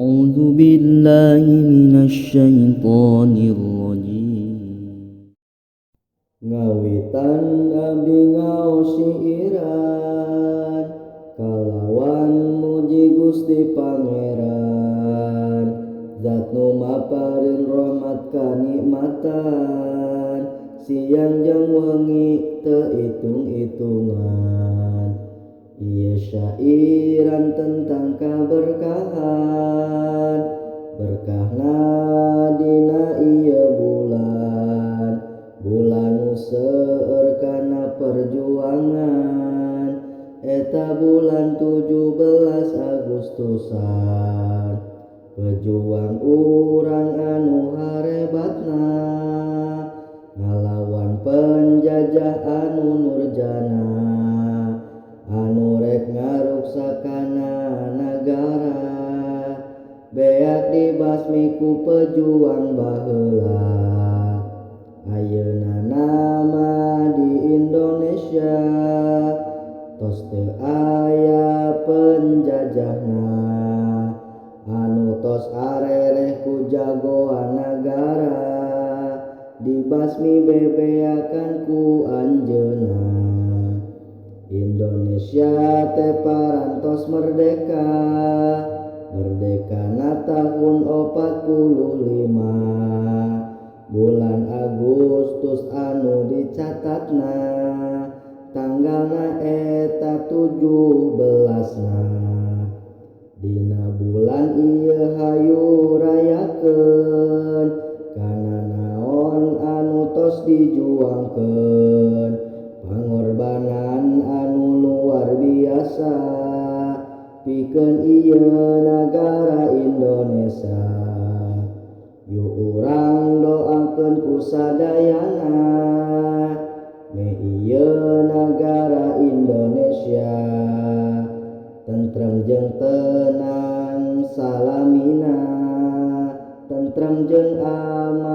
أعوذ بالله من الشيطان الرجيم. Ngawitan abdi ngaos siiran kalawan muji Gusti Pangeran, zat nu maparin rahmat kanikmatan, siang jeung wengi teu itung-itungan. Ieu syairan tentang kaberkahan, berkahna dina ieu bulan, bulan nu seueur kana perjuangan, eta bulan 17 Agustusan. Pejuang urang anu harebatna, ngalawan penjajah anu nurjana, anu rek ngaruksakana nagara, beak dibasmi ku pejuang baheula. Ayeuna nama di Indonesia tos teu aya penjajahna, anu tos arereh ku jagoan nagara, dibasmi bebeakan ku anjeunna. Indonesia teh parantos merdeka, merdekana tahun 45, bulan Agustus anu dicatatna, tanggalna eta 17na. Dina bulan ieu hayu rayakeun, kana naon anu tos dijuangkeun, pangorbanan anu luar biasa, pikeun ieu nagara Indonesia. Yu urang doakeun ku sadayana, me ieu nagara Indonesia tentrem jeung tenang salamina, tentrem jeung aman.